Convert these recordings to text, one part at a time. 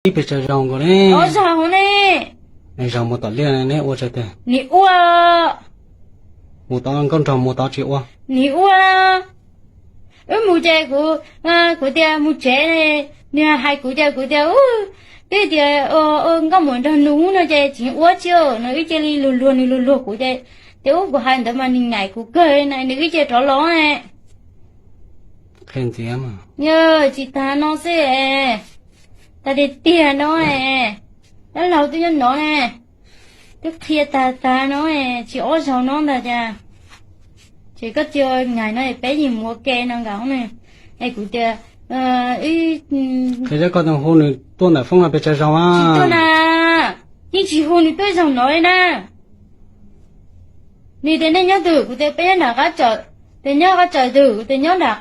Ib pes tsawg zaus nkaus ne? Ob zaug ne. Nws zaug mus tom liaj neb ua tsawg tes? Nws ua. Mus tod nkauj nraug mus tod tsis ua? Nws ua. Wb mus ces kuv, kuv tias mus tsev, nws hais kuv ces kuv tias, twb tias nkauj mus nrog nws no ces tsis ua tsi, no wb cia li luag luag nws luag luag kuv ces, tias ub kuv hais ntawd mas nws nyaim kuv kawg na, nws wb cia rov los. Qhia ntxiv, yog tsis tas no xwb, tas tiag tiag no, dab laug twb nyob no ne, twb qhia tas tas no, tsis ob zaug no ntag cas. Ces koj cia nyaim no peb yeej mus ua ke no nkaus ne. Es kuv tias, qhia koj hu nws tuaj ntawm foob no pes tsawg zaus? Tsis tuaj na, yeej tsis hu nws tuaj zaug no li na. Nws tias nej nyob twg, kuv tias peb nyob nram qab tsawm. Tias nyob qab tsawm twg, kuv tias nyob nram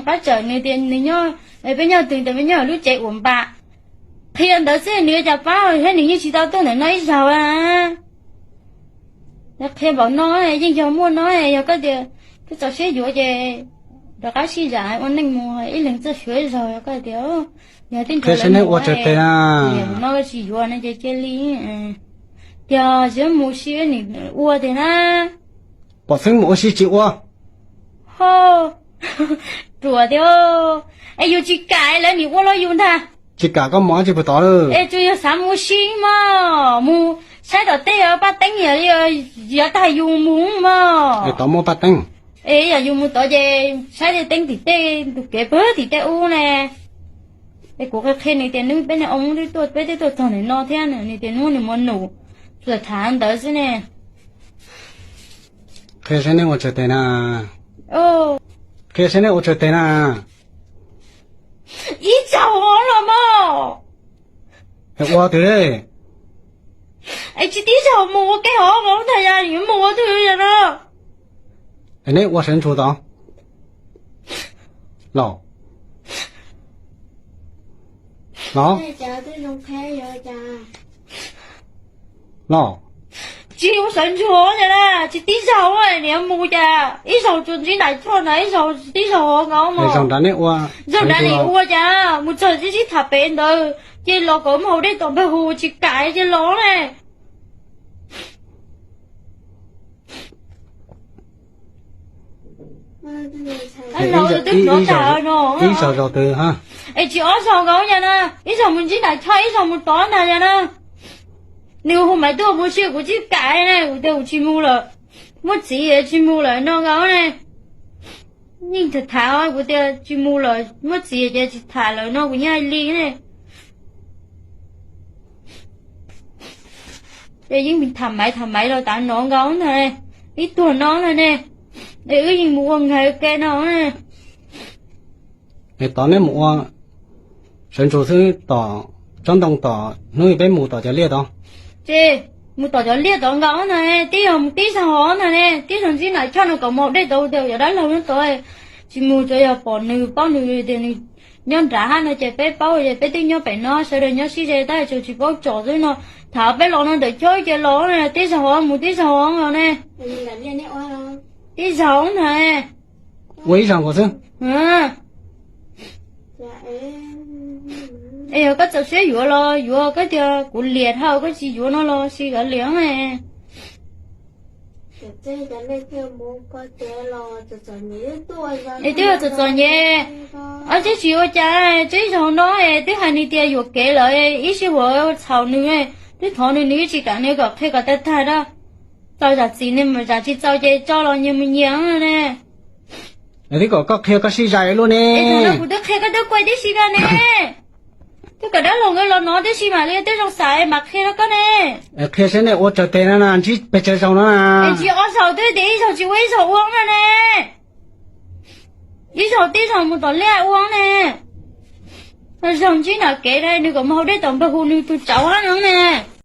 qab tsawm. Nws tias nws nyob, peb nyob twg, tias peb nyob lub tsev uas npam. Qhia ntawd xwb nws yuav cas pab thiab, nws yeej tsis tau tuaj ntawm no ib zaug. Qhia npaum no yeej yog muaj no, yog koj tias koj txaus siab yuav ces rov qab sib zam ua neej mus ib leeg txoj suav ib zaug, yog koj tias yog tej nrog lawv mus, no koj tsis yuav no ces cia li. Tiag, mus sib nim ua tiag na. Pom xeeb mus ua si tsis ua. Ho, ruam tiag. Es yus tsis kam lawv nim ua los yus ntag. Tsis kam koj mus dab tsi puas tod lawm? Es tsuas yog xav mus ua si mog, mus saib tom tej paj teeb, yog tag yus mus mog. Es tod muaj paj teeb. Es yog yus mus tod ces saib tej teeb tim tej ntug kev pag tim tej ub ne. Es kuv qhia qhia nws tias nws peb niag oo twb tuaj, peb twb tuaj txog ntawm no thiab, nws tias nws muaj nus, tsuas tham ntawd xwb ne. Qhia saib nej ua tsawg tes na. Qhia saib nej ua tsawg tes na. Ib zaug los mog. Ua twg? Es tsis tib zaug mus ua ke hov ntag, yog mus ua twg yog no. Neb ua sawv ntsug tod los? Los? Los? Tsis ua sawv ntsug na, tsis tib zaug, nim mus cas ib zaug tsuas ntsib nram choj na, ib zaug tib zaug nkaus mog. Zaug nrad nim ua cas mus txog tib sib tham pem ntawd ces los kom mus haus dej tom npawg hu tsis kam ces los ne. Ib zaug zaug twg? Es tsis ob zaug nkaus yog na, ib zaug mus ntsib nram choj ib zaug mus tod ntag yog na. Nws hu Maiv tuaj mus si kuv tsis kam na, kuv tias kuv tsis mus lawm, muaj txiv tsis mus lawm no nkaus ne. Yeej tham tham kuv tias tsis mus lawm, muaj txiv ces tsis tham lawm no kuv yeej hais li ne. Ces yeej tham Maiv tham Maiv los tav no nkaus ntag, ib tuag no ntag ne. Es wb yeej mus ua nqaig ua ke no. Es tod neb mus ua sawv ntsug xwb, tom tsob ntoo tom hnub peb mus tom cov liaj tod. Ces mus tom cov liaj tod nkaus ntag, tib zaug mus tib zaug ntag ne, tib zaug ntsib nram choj no kom mus haus dej tod, tias yog dab laug nyob tod, tsis mus tsuas yog pom nws paub nws tias nws nyob nrad hab no ces peb paub es peb twb nyob pem no sawv daws nyob sib ze tab tsuas tsis paub tsom xwb no. Tham peb los no ntawm choj ces los, tib zaug mus tib zaug los ne. Tib zaug ntag. Ua ib zaug nkaus xwb. Es yog koj txaus siab yuav los yuav, koj tias kuv liam dhau koj tsis yuav no los sis kav liam. Es twb yog txom txom nyem, ob tib tsis ua cas, twb zaug no es twb hais nws tias yuam kev lawm, ib sij huam txhaum nws, twb thov nws nws tsis kam, nws kom qhia kom tag tag da. Tau zam txim ne, zam tsis txaus ces tso los nyias mus nyias ne. Twb kom koj qhia koj sib zais luaj ne. Kuv twb qhia koj twb kuaj tib si ko ne. Twb kom dab laug nkawd los no tib si mam li twb zoo xav mam qhia rau koj ne. Qhia saib nej ua tsawg teg no na, ntsib pes tsawg zaus no na. Ntsib ob zaus twb tias ib zaug tsis ua ib zaug ua no ne. Ib zaug tib zaug mus tom liaj ua ne. Zaug ntsib nram kev ne, nws kom mus haus dej tom npawg hu nws tus tsauv hab no ne.